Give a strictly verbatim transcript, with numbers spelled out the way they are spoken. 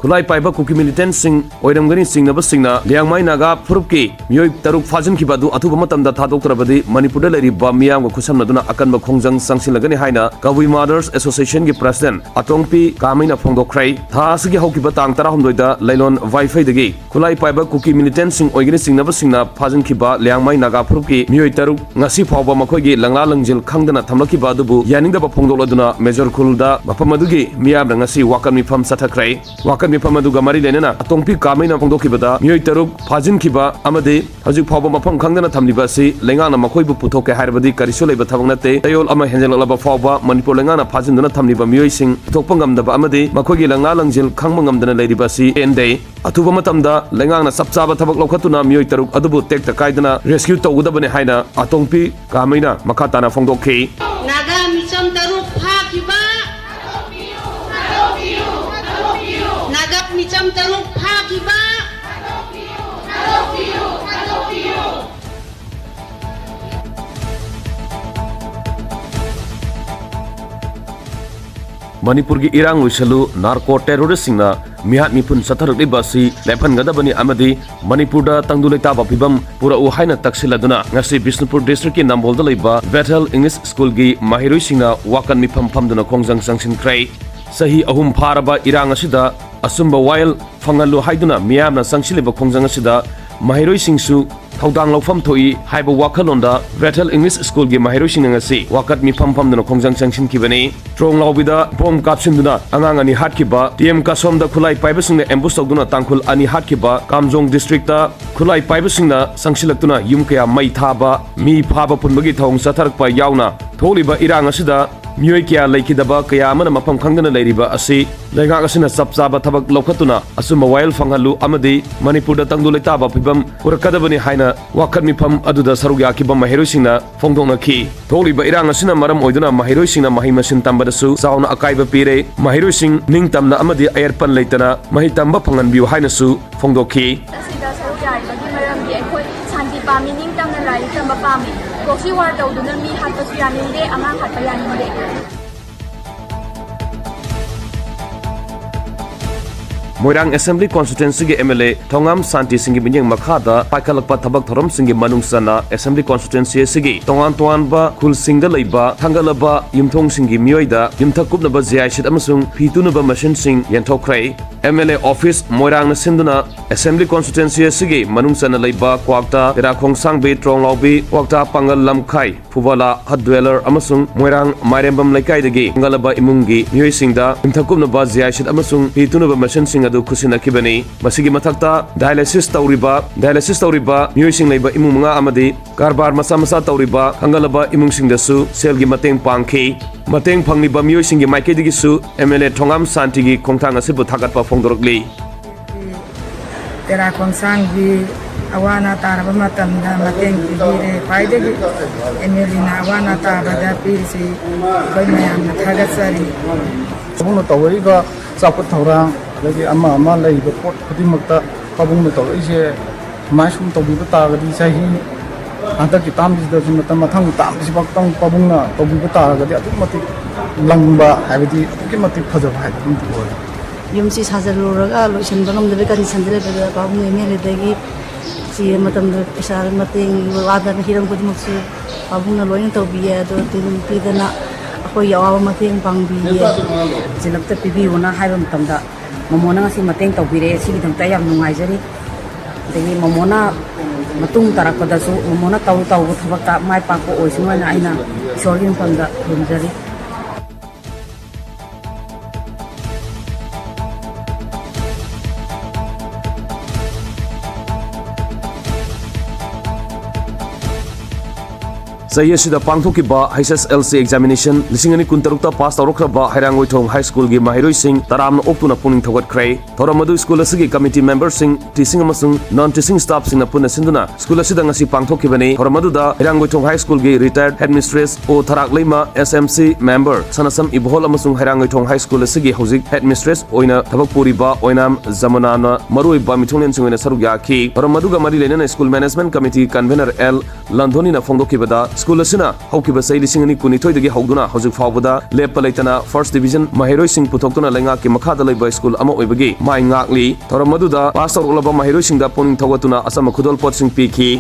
ꯈꯨꯠꯂꯥꯏ ꯄꯥꯏꯕ ꯀꯨꯀꯤ ꯃꯤꯂꯤꯇꯦꯟꯠꯁꯤꯡ ꯑꯣꯏꯔꯝꯒꯅꯤ ꯆꯤꯡꯅꯕꯁꯤꯡꯅ ꯂꯤꯌꯥꯡꯃꯥꯏ ꯅꯥꯒꯥ ꯐꯨꯔꯨꯞꯀꯤ ꯃꯤꯑꯣꯏ ꯇꯔꯨꯛ ꯐꯥꯖꯤꯟꯈꯤꯕ ꯑꯗꯨ ꯑꯊꯨꯕ ꯃꯇꯝꯗ ꯊꯥꯗꯣꯛꯇ꯭ꯔꯕꯗꯤ ꯃꯅꯤꯄꯨꯔꯗ ꯂꯩꯔꯤꯕ ꯃꯤꯌꯥꯝꯒ ꯈꯨꯠꯁꯝꯅꯗꯨꯅ ꯑꯀꯟꯕ ꯈꯣꯡꯖꯪ ꯆꯪꯁꯤꯜꯂꯒꯅꯤ ꯍꯥꯏꯅ ꯀꯕꯨꯏ ꯃꯥꯗꯔꯁ ꯑꯦꯁꯣꯁꯤꯌꯦꯁꯟꯒꯤ ꯄ꯭ꯔꯁꯤꯗꯦꯟꯠ ꯑꯇꯣꯡꯄꯤ ꯀꯥꯃꯩꯅ ꯐꯣꯡꯗꯣꯛꯈ꯭ꯔꯦ꯫ ꯊꯥ ꯑꯁꯤꯒꯤ ꯍꯧꯈꯤꯕ ꯇꯥꯡ ꯇꯔꯥꯍꯨꯝꯗꯣꯏꯗ ꯂꯩꯂꯣꯟ ꯋꯥꯏꯐꯩꯗꯒꯤ ꯈꯨꯠꯂꯥꯏ ꯄꯥꯏꯕ ꯀꯨꯀꯤ ꯃꯤꯂꯤꯇꯦꯟꯠꯁꯤꯡ ꯑꯣꯏꯒꯅꯤ ꯆꯤꯡꯅꯕꯁꯤꯡꯅ ꯐꯥꯖꯤꯟꯈꯤꯕ ꯂꯤꯌꯥꯡꯃꯥꯏ ꯅꯥꯒꯥ ꯐꯨꯔꯨꯞꯀꯤ ꯃꯤꯑꯣꯏ ꯇꯔꯨꯛ ꯉꯁꯤ ꯐꯥꯎꯕ ꯃꯈꯣꯏꯒꯤ ꯂꯪꯂꯥ ꯂꯪꯖꯤꯜ ꯈꯪꯗꯅ ꯊꯝꯂꯛꯈꯤꯕ ꯑꯗꯨꯕꯨ ꯌꯥꯅꯤꯡꯗꯕ ꯐꯣꯡꯗꯣꯛꯂꯗꯨꯅ ꯃꯦꯖꯣꯔ ꯈꯨꯜꯗ ꯃꯐꯝ ꯑꯗꯨꯒꯤ ꯃꯤꯌꯥꯝꯅ ꯉꯁꯤ ꯋꯥꯀꯠ ꯃꯤꯐꯝ ꯆꯠꯊꯈ꯭ꯔꯦ꯫ ꯋꯥꯀꯠ ꯃꯤꯐꯝ ꯑꯗꯨꯒ ꯃꯔꯤ ꯂꯩꯅꯅ ꯑꯇꯣꯡꯄꯤ ꯀꯥꯃꯩꯅ ꯐꯣꯡꯗꯣꯛꯈꯤꯕꯗ ꯃꯤꯑꯣꯏ ꯇꯔꯨꯛ ꯐꯥꯖꯤꯟꯈꯤꯕ ꯑꯃꯗꯤ ꯍꯧꯖꯤꯛ ꯐꯥꯎꯕ ꯃꯐꯝ ꯈꯪꯗꯅ ꯊꯝꯂꯤꯕ ꯑꯁꯤ ꯂꯩꯉꯥꯛꯅ ꯃꯈꯣꯏꯕꯨ ꯄꯨꯊꯣꯛꯀꯦ ꯍꯥꯏꯔꯕꯗꯤ ꯀꯔꯤꯁꯨ ꯂꯩꯕ ꯊꯕꯛ ꯅꯠꯇꯦ꯫ ꯆꯌꯣꯜ ꯑꯃ ꯍꯦꯟꯖꯜꯂꯛꯂꯕ ꯐꯥꯎꯕ ꯃꯅꯤꯄꯨꯔ ꯂꯩꯉꯥꯛꯅ ꯐꯥꯖꯤꯟꯗꯨꯅ ꯊꯝꯂꯤꯕ ꯃꯤꯑꯣꯏꯁꯤꯡ ꯄꯨꯊꯣꯛꯄ ꯉꯝꯗꯕ ꯑꯃꯗꯤ ꯃꯈꯣꯏꯒꯤ ꯂꯪꯂꯥ ꯂꯪꯖꯤꯜ ꯈꯪꯕ ꯉꯝꯗꯅ ꯂꯩꯔꯤꯕ ꯑꯁꯤ ꯄꯦꯟꯗꯦ꯫ ꯑꯊꯨꯕ ꯃꯇꯝꯗ ꯂꯩꯉꯥꯛꯅ ꯆꯞ ꯆꯥꯕ ꯊꯕꯛ ꯂꯧꯈꯠꯇꯨꯅ ꯃꯤꯑꯣꯏ ꯇꯔꯨꯛ ꯑꯗꯨꯕꯨ ꯇꯦꯛꯇ ꯀꯥꯏꯗꯅ ꯔꯦꯁꯀ꯭ꯌꯨ ꯇꯧꯒꯗꯕꯅꯤ ꯍꯥꯏꯅ ꯑꯇꯣꯡꯄꯤ ꯀꯥꯃꯩꯅ ꯃꯈꯥ ꯇꯥꯅ ꯐꯣꯡꯗꯣꯛꯈꯤ꯫ ꯅꯥꯒꯥ ꯃꯤꯆꯝ ꯇꯔꯨꯛ ꯐꯥꯈꯤꯕ, ꯅꯥꯒꯥ ꯃꯤꯆꯝ ꯇꯔꯨꯛ ꯐꯥꯈꯤꯕ꯫ ꯃꯅꯤꯄꯨꯔꯒꯤ ꯏꯔꯥꯡ ꯂꯣꯏꯁꯤꯜꯂꯨ, ꯅꯥꯔꯀꯣ ꯇꯦꯔꯣꯔꯤꯁꯁꯤꯡꯅ ꯃꯤꯍꯥꯠ ꯃꯤꯄꯨꯟ ꯆꯠꯊꯔꯛꯂꯤꯕ ꯑꯁꯤ ꯂꯦꯞꯍꯟꯒꯗꯕꯅꯤ ꯑꯃꯗꯤ ꯃꯅꯤꯄꯨꯔꯗ ꯇꯪꯗꯨ ꯂꯩꯇꯥꯕ ꯐꯤꯕꯝ ꯄꯨꯔꯛꯎ ꯍꯥꯏꯅ ꯇꯛꯁꯤꯜꯂꯗꯨꯅ ꯉꯁꯤ ꯕꯤꯁꯅꯨꯄꯨꯔ ꯗꯤꯁꯇ꯭ꯔꯤꯛꯀꯤ ꯅꯝꯕꯣꯜꯗ ꯂꯩꯕ ꯕꯦꯊꯦꯜ ꯏꯪꯂꯤꯁ ꯁ꯭ꯀꯨꯜꯒꯤ ꯃꯍꯩꯔꯣꯏꯁꯤꯡꯅ ꯋꯥꯀꯠ ꯃꯤꯐꯝ ꯐꯝꯗꯨꯅ ꯈꯣꯡꯖꯪ ꯆꯪꯁꯤꯟꯈ꯭ꯔꯦ꯫ ꯆꯍꯤ ꯑꯍꯨꯝ ꯐꯥꯔꯕ ꯏꯔꯥꯡ ꯑꯁꯤꯗ ꯑꯆꯨꯝꯕ ꯋꯥꯌꯦꯜ ꯐꯪꯍꯜꯂꯨ ꯍꯥꯏꯗꯨꯅ ꯃꯤꯌꯥꯝꯅ ꯆꯪꯁꯤꯜꯂꯤꯕ ꯈꯣꯡꯖꯪ ꯑꯁꯤꯗ ꯃꯍꯩꯔꯣꯏꯁꯤꯡꯁꯨ ꯊꯧꯗꯥꯡ ꯂꯧꯐꯝ ꯊꯣꯛꯏ ꯍꯥꯏꯕ ꯋꯥꯈꯜꯂꯣꯟꯗ ꯕꯦꯊꯦꯜ ꯏꯪꯂꯤꯁ ꯁ꯭ꯀꯨꯜꯒꯤ ꯃꯍꯩꯔꯣꯏꯁꯤꯡꯅ ꯉꯁꯤ ꯋꯥꯀꯠ ꯃꯤꯐꯝ ꯐꯝꯗꯨꯅ ꯈꯣꯡꯖꯪ ꯆꯪꯁꯤꯟꯈꯤꯕꯅꯤ꯫ ꯇ꯭ꯔꯣꯡ ꯂꯥꯎꯕꯤꯗ ꯕꯣꯝ ꯀꯥꯞꯁꯤꯟꯗꯨꯅ ꯑꯉꯥꯡ ꯑꯅꯤ ꯍꯥꯠꯈꯤꯕ, ꯇꯤ ꯑꯦꯝ ꯀꯥꯁꯣꯝꯗ ꯈꯨꯠꯂꯥꯏ ꯄꯥꯏꯕꯁꯤꯡꯅ ꯑꯦꯝꯕꯨꯁ ꯇꯧꯗꯨꯅ ꯇꯥꯡꯈꯨꯜ ꯑꯅꯤ ꯍꯥꯠꯈꯤꯕ, ꯀꯥꯝꯖꯣꯡ ꯗꯤꯁꯇ꯭ꯔꯤꯛꯇ ꯈꯨꯠꯂꯥꯏ ꯄꯥꯏꯕꯁꯤꯡꯅ ꯆꯪꯁꯤꯜꯂꯛꯇꯨꯅ ꯌꯨꯝ ꯀꯌꯥ ꯃꯩ ꯊꯥꯕ, ꯃꯤ ꯐꯥꯕ ꯄꯨꯟꯕꯒꯤ ꯊꯧꯑꯣꯡ ꯆꯠꯊꯔꯛꯄ ꯌꯥꯎꯅ ꯊꯣꯛꯂꯤꯕ ꯏꯔꯥꯡ ꯑꯁꯤꯗ ꯃꯤꯑꯣꯏ ꯀꯌꯥ ꯂꯩꯈꯤꯗꯕ ꯀꯌꯥ ꯑꯃꯅ ꯃꯐꯝ ꯈꯪꯗꯅ ꯂꯩꯔꯤꯕ ꯑꯁꯤ ꯂꯩꯉꯥꯛ ꯑꯁꯤꯅ ꯆꯞ ꯆꯥꯕ ꯊꯕꯛ ꯂꯧꯈꯠꯇꯨꯅ ꯑꯆꯨꯝꯕ ꯋꯥꯌꯦꯜ ꯐꯪꯍꯜꯂꯨ ꯑꯃꯗꯤ ꯃꯅꯤꯄꯨꯔꯗ ꯇꯪꯗꯨ ꯂꯩꯇꯥꯕ ꯐꯤꯕꯝ ꯄꯨꯔꯛꯀꯗꯕꯅꯤ ꯍꯥꯏꯅ ꯋꯥꯀꯠ ꯃꯤꯐꯝ ꯑꯗꯨꯗ ꯁꯔꯨꯛ ꯌꯥꯈꯤꯕ ꯃꯍꯩꯔꯣꯏꯁꯤꯡꯅ ꯐꯣꯡꯗꯣꯛꯅꯈꯤ꯫ ꯊꯣꯛꯂꯤꯕ ꯏꯔꯥꯡ ꯑꯁꯤꯅ ꯃꯔꯝ ꯑꯣꯏꯗꯨꯅ ꯃꯍꯩꯔꯣꯏꯁꯤꯡꯅ ꯃꯍꯩ ꯃꯁꯤꯡ ꯇꯝꯕꯗꯁꯨ ꯆꯥꯎꯅ ꯑꯀꯥꯏꯕ ꯄꯤꯔꯦ꯫ ꯃꯍꯩꯔꯣꯏꯁꯤꯡ ꯅꯤꯡꯇꯝꯅ ꯑꯃꯗꯤ ꯑꯌꯦꯠꯄꯟ ꯂꯩꯇꯅ ꯃꯍꯩ ꯇꯝꯕ ꯐꯪꯍꯟꯕꯤꯌꯨ ꯍꯥꯏꯅꯁꯨ ꯐꯣꯡꯗꯣꯛꯈꯤ꯫ ꯑꯁꯤꯗ ꯁꯔꯨꯛ ꯌꯥꯔꯤꯕꯒꯤ ꯃꯔꯝꯗꯤ ꯑꯩꯈꯣꯏ ꯁꯥꯟꯇꯤ ꯄꯥꯝꯃꯤ, ꯅꯤꯡꯇꯝꯅ ꯂꯥꯏꯔꯤꯛ ꯇꯝꯕ ꯄꯥꯝꯃꯤ꯫ ꯄ꯭ꯔꯣꯛꯁꯤ ꯋꯥꯔ ꯇꯧꯗꯨꯅ ꯃꯤ ꯍꯥꯠꯄꯁꯨ ꯌꯥꯅꯤꯡꯗꯦ, ꯑꯉꯥꯡ ꯍꯥꯠꯄ ꯌꯥꯅꯤꯡꯗꯦ꯫ ꯃꯣꯏꯔꯥꯡ Assembly Constituency-ꯒꯤ M L A ꯊꯣꯉꯥꯝ ꯁꯥꯟꯇꯤ ꯁꯤꯡꯒꯤ ꯃꯤꯠꯌꯦꯡ ꯃꯈꯥꯗ ꯄꯥꯏꯈꯠꯂꯛꯄ ꯊꯕꯛ ꯊꯧꯔꯝꯁꯤꯡꯒꯤ ꯃꯅꯨꯡ ꯆꯟꯅ Assembly Constituency ꯑꯁꯤꯒꯤ ꯇꯣꯉꯥꯟ ꯇꯣꯉꯥꯟꯕ ꯈꯨꯜꯁꯤꯡꯗ ꯂꯩꯕ ꯊꯥꯡꯒꯠꯂꯕ ꯌꯨꯝꯊꯣꯡꯁꯤꯡꯒꯤ ꯃꯤꯑꯣꯏꯗ ꯌꯨꯝꯊꯛ ꯀꯨꯞꯅꯕ G I sheet ꯑꯃꯁꯨꯡ ꯐꯤ ꯇꯨꯅꯕ ꯃꯦꯁꯤꯟꯁꯤꯡ ꯌꯦꯟꯊꯣꯛꯈ꯭ꯔꯦ꯫ M L A office ꯃꯣꯏꯔꯥꯡꯅ ꯁꯤꯟꯗꯨꯅ Assembly Constituency ꯑꯁꯤꯒꯤ ꯃꯅꯨꯡ ꯆꯟꯅ ꯂꯩꯕ ꯀ꯭ꯋꯥꯛꯇꯥ, ꯇꯦꯔꯥꯈꯣꯡꯁꯥꯡꯕꯤ, ꯇ꯭ꯔꯣꯡꯂꯥꯎꯕꯤ, ꯀ꯭ꯋꯥꯛꯇꯥ ꯄꯥꯡꯒꯜ ꯂꯝꯈꯥꯏ, ꯐꯨꯕꯥꯂꯥ, ꯍꯠ ꯗ꯭ꯋꯦꯂꯔ ꯑꯃꯁꯨꯡ ꯃꯣꯏꯔꯥꯡ ꯃꯥꯏꯔꯦꯝꯕꯝ ꯂꯩꯀꯥꯏꯗꯒꯤ ꯊꯥꯡꯒꯠꯂꯕ ꯏꯃꯨꯡꯒꯤ ꯃꯤꯑꯣꯏꯁꯤꯡꯗ ꯌꯨꯝꯊꯛ ꯀꯨꯞꯅꯕ G I sheet ꯑꯃꯁꯨꯡ ꯐꯤ ꯇꯨꯅꯕ ꯃꯦꯁꯤꯟꯁꯤꯡ ꯑꯗꯨ ꯈꯨꯠꯁꯤꯟꯅꯈꯤꯕꯅꯤ꯫ ꯃꯁꯤꯒꯤ ꯃꯊꯛꯇ dialysis ꯇꯧꯔꯤꯕ, dialysis ꯇꯧꯔꯤꯕ ꯃꯤꯑꯣꯏꯁꯤꯡ ꯂꯩꯕ ꯏꯃꯨꯡ ꯃꯉꯥ ꯑꯃꯗꯤ ꯀꯔꯕꯥꯔ ꯃꯆꯥ ꯃꯆꯥ ꯇꯧꯔꯤꯕ ꯊꯥꯡꯒꯠꯂꯕ ꯏꯃꯨꯡꯁꯤꯡꯗꯁꯨ ꯁꯦꯜꯒꯤ ꯃꯇꯦꯡ ꯄꯥꯡꯈꯤ꯫ ꯃꯇꯦꯡ ꯐꯪꯂꯤꯕ ꯃꯤꯑꯣꯏꯁꯤꯡꯒꯤ ꯃꯥꯏꯀꯩꯗꯒꯤꯁꯨ M L A ꯊꯣꯉꯥꯝ ꯁꯥꯟꯇꯤꯒꯤ ꯈꯣꯡꯊꯥꯡ ꯑꯁꯤꯕꯨ ꯊꯥꯒꯠꯄ ꯐꯣꯡꯗꯣꯔꯛꯂꯤ꯫ ꯇꯦꯔꯥ ꯈꯣꯡꯁꯥꯡꯒꯤ ꯑꯋꯥ ꯑꯅꯥ ꯇꯥꯔꯕ ꯃꯇꯝꯗ ꯃꯇꯦꯡ ꯄꯤꯕꯤꯔꯦ꯫ ꯈ꯭ꯋꯥꯏꯗꯒꯤ M L A-ꯅ ꯑꯋꯥ ꯑꯅꯥ ꯇꯥꯕꯗ ꯄꯤꯔꯤꯁꯤ ꯑꯩꯈꯣꯏ ꯃꯌꯥꯝꯅ ꯊꯥꯒꯠꯆꯔꯤ꯫ ꯁꯣꯝꯅ ꯇꯧꯔꯛꯏꯕ ꯆꯥꯎꯈꯠ ꯊꯧꯔꯥꯡ, ꯑꯗꯒꯤ ꯑꯃ ꯑꯃ ꯂꯩꯔꯤꯕ ꯄꯣꯠ ꯈꯨꯗꯤꯡꯃꯛꯇ ꯄꯥꯕꯨꯡꯅ ꯇꯧꯔꯛꯏꯁꯦ ꯁꯨꯃꯥꯏꯅ ꯁꯨꯝ ꯇꯧꯕꯤꯕ ꯇꯥꯔꯒꯗꯤ, ꯆꯍꯤ ꯍꯟꯗꯛꯀꯤ ꯇꯥꯝꯁꯤꯗꯁꯨ ꯅꯠꯇꯅ ꯃꯊꯪꯒꯤ ꯇꯥꯝꯁꯤꯐꯥꯎꯗꯪ ꯄꯥꯕꯨꯡꯅ ꯇꯧꯕꯤꯕ ꯇꯥꯔꯒꯗꯤ ꯑꯗꯨꯛꯀꯤ ꯃꯇꯤꯛ ꯂꯪꯕ, ꯍꯥꯏꯕꯗꯤ ꯑꯗꯨꯛꯀꯤ ꯃꯇꯤꯛ ꯐꯖꯕ ꯍꯥꯏꯕꯗꯨ ꯑꯣꯏ꯫ ꯌꯨꯝꯁꯤ ꯁꯥꯖꯜꯂꯨꯔꯒ ꯂꯣꯏꯁꯤꯟꯕ ꯉꯝꯗꯕꯒꯤ condition-ꯗ ꯂꯩꯕꯗ ꯄꯥꯕꯨꯡ M L A-ꯗꯒꯤ ꯆꯦ ꯃꯇꯝꯗ ꯄꯩꯁꯥ ꯃꯇꯦꯡ ꯋꯥꯗꯅ ꯍꯤꯔꯝ ꯈꯨꯗꯤꯡꯃꯛꯁꯨ ꯄꯥꯕꯨꯡꯅ ꯂꯣꯏꯅ ꯇꯧꯕꯤꯌꯦ꯫ ꯑꯗꯣ ꯇꯤꯟ ꯄꯤꯗꯅ ꯑꯩꯈꯣꯏꯒꯤ ꯑꯋꯥꯕ ꯃꯇꯦꯡ ꯄꯥꯡꯕꯤꯌꯦ꯫ ꯆꯤꯂꯛꯇ ꯄꯤꯕꯤꯌꯣꯅ ꯍꯥꯏꯕ ꯃꯇꯝꯗ ꯃꯃꯣꯅ ꯉꯁꯤ ꯃꯇꯦꯡ ꯇꯧꯕꯤꯔꯛꯑꯦ꯫ ꯁꯤꯒꯤꯗꯃꯛꯇ ꯑꯩ ꯌꯥꯝ ꯅꯨꯡꯉꯥꯏꯖꯔꯤ꯫ ꯑꯗꯒꯤ ꯃꯃꯣꯅ ꯃꯇꯨꯡ ꯇꯥꯔꯛꯄꯗꯁꯨ ꯃꯃꯣꯅ ꯇꯧ ꯇꯧꯕ ꯊꯕꯛꯇ ꯃꯥꯏ ꯄꯥꯛꯄ ꯑꯣꯏꯁꯅꯨ ꯍꯥꯏꯅ ꯑꯩꯅ ꯏꯁꯣꯔꯒꯤ ꯃꯐꯝꯗ ꯈꯨꯔꯨꯝꯖꯔꯤ꯫ ꯆꯍꯤ ꯑꯁꯤꯗ ꯄꯥꯡꯊꯣꯛꯈꯤꯕ H S L C examination ꯂꯤꯁꯤꯡ ꯑꯅꯤ ꯀꯨꯟꯇꯔꯨꯛꯇ ꯄꯥꯁ ꯇꯧꯔꯛꯈ꯭ꯔꯕ ꯍꯩꯔꯥꯡꯒꯣꯏꯊꯣꯡ High School-ꯒꯤ ꯃꯍꯩꯔꯣꯏꯁꯤꯡ ꯇꯔꯥꯝꯅ ꯑꯣꯛꯇꯨꯅ ꯄꯨꯛꯅꯤꯡ ꯊꯧꯒꯠꯈ꯭ꯔꯦ꯫ ꯊꯧꯔꯝ ꯑꯗꯨ ꯁ꯭ꯀꯨꯜ ꯑꯁꯤꯒꯤ committee member-ꯁꯤꯡ, teaching ꯑꯃꯁꯨꯡ non teaching staff-ꯁꯤꯡꯅ ꯄꯨꯟꯅ ꯁꯤꯟꯗꯨꯅ ꯁ꯭ꯀꯨꯜ ꯑꯁꯤꯗ ꯉꯁꯤ ꯄꯥꯡꯊꯣꯛꯈꯤꯕꯅꯤ꯫ ꯊꯧꯔꯝ ꯑꯗꯨꯗ ꯍꯩꯔꯥꯡꯒꯣꯏꯊꯣꯡ High School-ꯒꯤ retired headmistress ꯑꯣ ꯊꯔꯥꯛꯂꯩꯃ, S M C member ꯁꯅꯁꯝ ꯏꯕꯣꯍꯣꯜ ꯑꯃꯁꯨꯡ ꯍꯩꯔꯥꯡꯒꯣꯏꯊꯣꯡ High School ꯑꯁꯤꯒꯤ ꯍꯧꯖꯤꯛ headmistress ꯑꯣꯏꯅ ꯊꯕꯛ ꯄꯨꯔꯤꯕ ꯑꯣꯏꯅꯥꯝ ꯖꯃꯨꯅꯥꯅ ꯃꯔꯨꯑꯣꯏꯕ ꯃꯤꯊꯨꯡꯂꯦꯟꯁꯤꯡ ꯑꯣꯏꯅ ꯁꯔꯨꯛ ꯌꯥꯈꯤ꯫ ꯊꯧꯔꯝ ꯑꯗꯨꯒ ꯃꯔꯤ ꯂꯩꯅꯅ school management committee convener L ꯂꯟꯊꯣꯅꯤꯅ ꯐꯣꯡꯗꯣꯛꯈꯤꯕꯗ, ꯁ꯭ꯀꯨꯜ ꯑꯁꯤꯅ ꯍꯧꯈꯤꯕ ꯆꯍꯤ ꯂꯤꯁꯤꯡ ꯑꯅꯤ ꯀꯨꯟꯅꯤꯊꯣꯏꯗꯒꯤ ꯍꯧꯗꯨꯅ ꯍꯧꯖꯤꯛ ꯐꯥꯎꯕꯗ ꯂꯦꯞꯄ ꯂꯩꯇꯅ first division ꯃꯍꯩꯔꯣꯏꯁꯤꯡ ꯄꯨꯊꯣꯛꯇꯨꯅ ꯂꯩꯉꯥꯛꯀꯤ ꯃꯈꯥꯗ ꯂꯩꯕ ꯁ꯭ꯀꯨꯜ ꯑꯃ ꯑꯣꯏꯕꯒꯤ ꯃꯥꯏ ꯉꯥꯛꯂꯤ꯫ ꯊꯧꯔꯝ ꯑꯗꯨꯗ ꯄꯥꯁ ꯇꯧꯔꯛꯂꯕ ꯃꯍꯩꯔꯣꯏꯁꯤꯡꯗ ꯄꯨꯛꯅꯤꯡ ꯊꯧꯒꯠꯇꯨꯅ ꯑꯆꯝꯕ ꯈꯨꯗꯣꯜꯄꯣꯠꯁꯤꯡ ꯄꯤꯈꯤ꯫